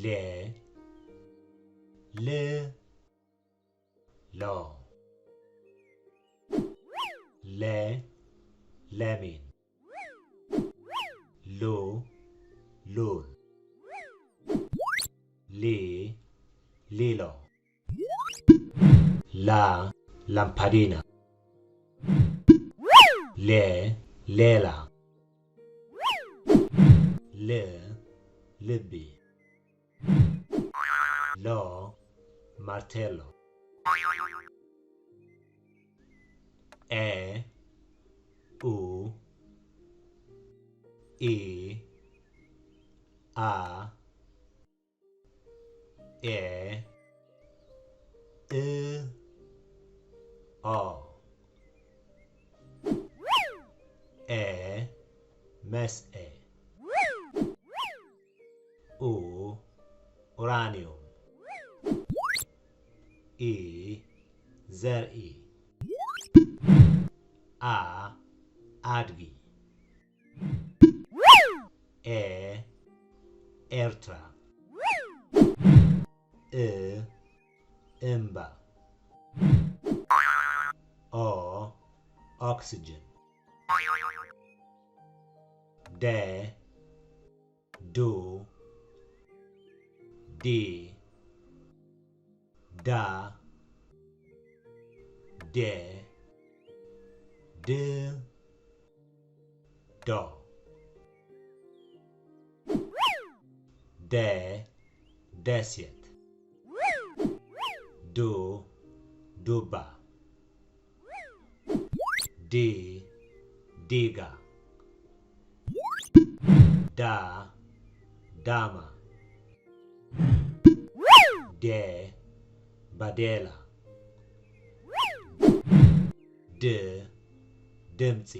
ሌ ል ሎ ለ ለሚን ሉ ሉል ሊ ሊሎ ላ ላምፓዲና ሌ ሌላ ል ልቢ ሎ ማርቴሎ ኤ ኡ ኢ ኣ ኤ እ ኦ ኤ መስኤ ኡ ኡራንዩም ኢ ዘርኢ ኣ ኣድጊ ኤ ኤርትራ እ እምባ ኦ ኦክስጅን ደ ዱ ዲ ዳ ዴ ድ ዶ ደ ደሴት ዱ ዱባ ዲ ዲጋ ዳ ዳማ ዴ ባዴላ ድ ድምፂ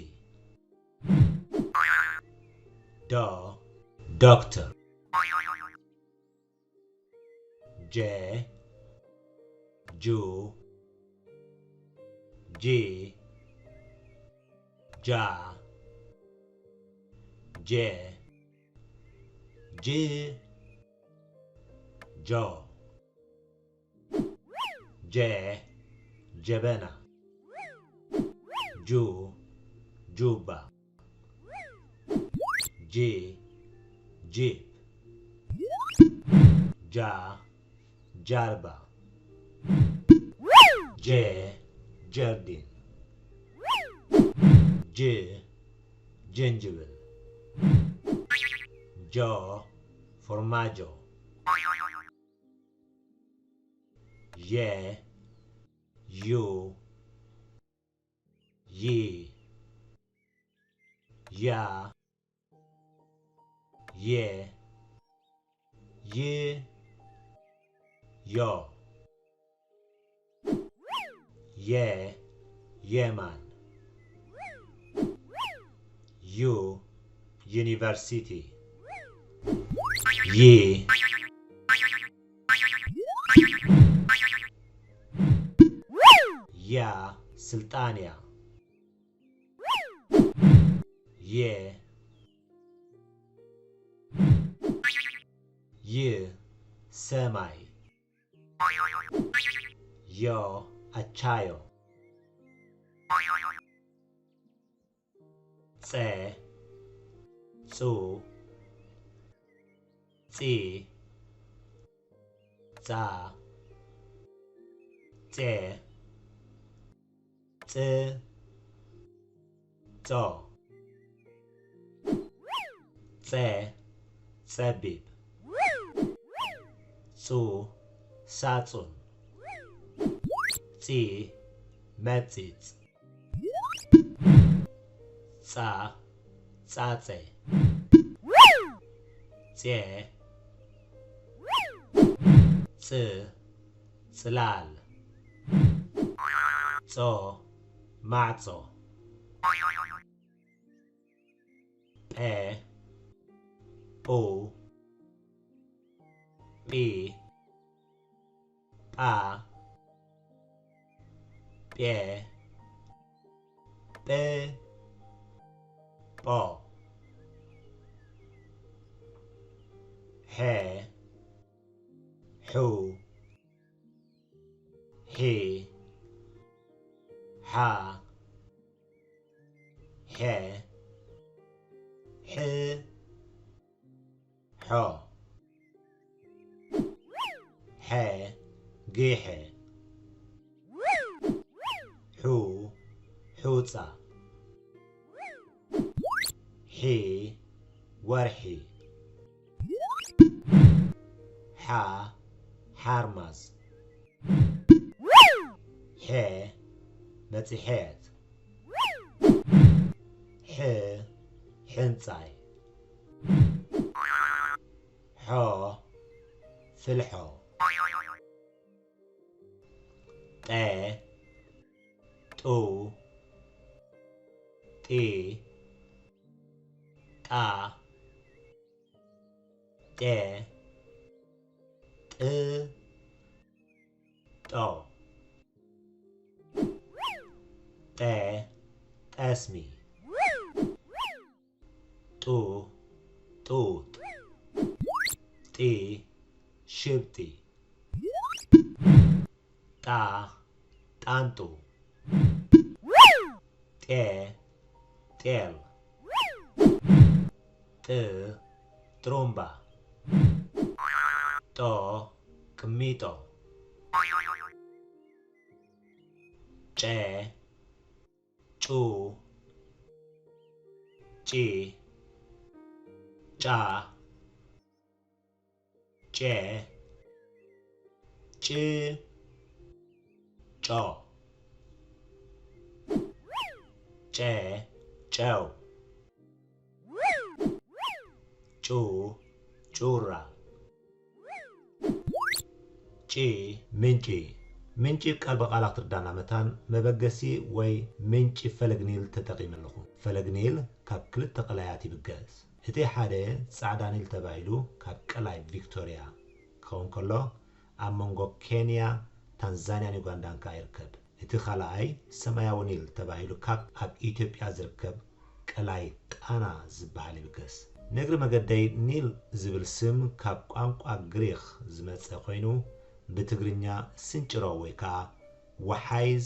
ዶ ዶክተር ጀ ጁ ጂ ጃ ጄ ጅ ጆ ጀ ጀበና ጁ ጁባ ጂ ጂፕ ጃ ጃልባ ጄ ጀርዲን ጅ ጅንጅብል ጆ ፎርማጆ የ ዩ ይ ያ የ ይ ዮ የ የማን ዩ ዩኒቨርሲቲ ይ ያ ስልጣንያ የ ይ ሰማይ ዮ ኣቻዮ ጸ ጹ ጺ ጻ ጼ ጽ ጾ ጸ ጸቢብ ጹ ሳጹን ጺ መጺጽ ጻ ጻጸ ጼ ጽ ጽላል ጾ ማዕጾ ጴ ጶ ጲ ጳ ጴ ጴ ጶ ሐ ሑ፣ ሒ፣ ሓ፣ ሐ፣ ሕ፣ ሖ፣ ሐ፣ ጊሐ፣ ሑ፣ ሑጻ፣ ሒ፣ ወርሒ፣ ሓ፣ ሓርማዝ፣ ሐ፣ መጽሔት፣ ሕ፣ ሕንጻይ፣ ሖ፣ ፍልሖ፣ ጠ፣ ጡ፣ ጢ፣ ጣ፣ ጤ፣ ጥ፣ ጦ፣ ጠ፣ ጠስሚ፣ ጡ፣ ጡጥ፣ ጢ፣ ሽብጢ፣ ጣ፣ ጣንጡ፣ ጤ፣ ጤል፣ ጥ፣ ጥሩምባ፣ ጦ፣ ቅሚጦ፣ ጨ፣ ጩ፣ ጪ፣ ጫ፣ ጨ፣ ጭ፣ ጮ፣ ጨ፣ ጨው፣ ጩ፣ ጩራ፣ ጪ፣ ምንጪ። ምንጪ ቃል ብቓል ክትርዳና መታን መበገሲ ወይ ምንጪ ፈለግ ኒል ተጠቒመ ኣለኹ። ፈለግ ኒል ካብ ክልተ ቀላያት ይብገስ። እቲ ሓደ ጻዕዳ ኒል ተባሂሉ ካብ ቀላይ ቪክቶርያ ክኸውን ከሎ፣ ኣብ መንጎ ኬንያ፣ ታንዛንያን ዩጋንዳን ከኣ ይርከብ። እቲ ካልኣይ ሰማያዊ ኒል ተባሂሉ ካብ ኣብ ኢትዮጵያ ዝርከብ ቀላይ ጣና ዝበሃል ይብገስ። ንእግሪ መገደይ፣ ኒል ዝብል ስም ካብ ቋንቋ ግሪኽ ዝመጸ ኮይኑ፣ ብትግርኛ ስንጭሮ ወይ ከኣ ወሓይዝ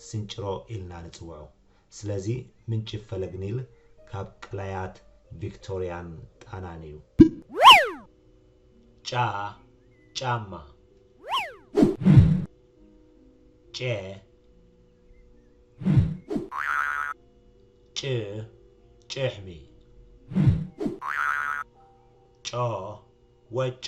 ስንጭሮ ኢልና ንጽውዖ። ስለዚ ምንጪ ፈለግ ኒል ካብ ቀላያት ቪክቶርያን ጣናን እዩ። ጫ፣ ጫማ፣ ጨ፣ ጭ፣ ጭሕሚ፣ ጮ፣ ወጮ፣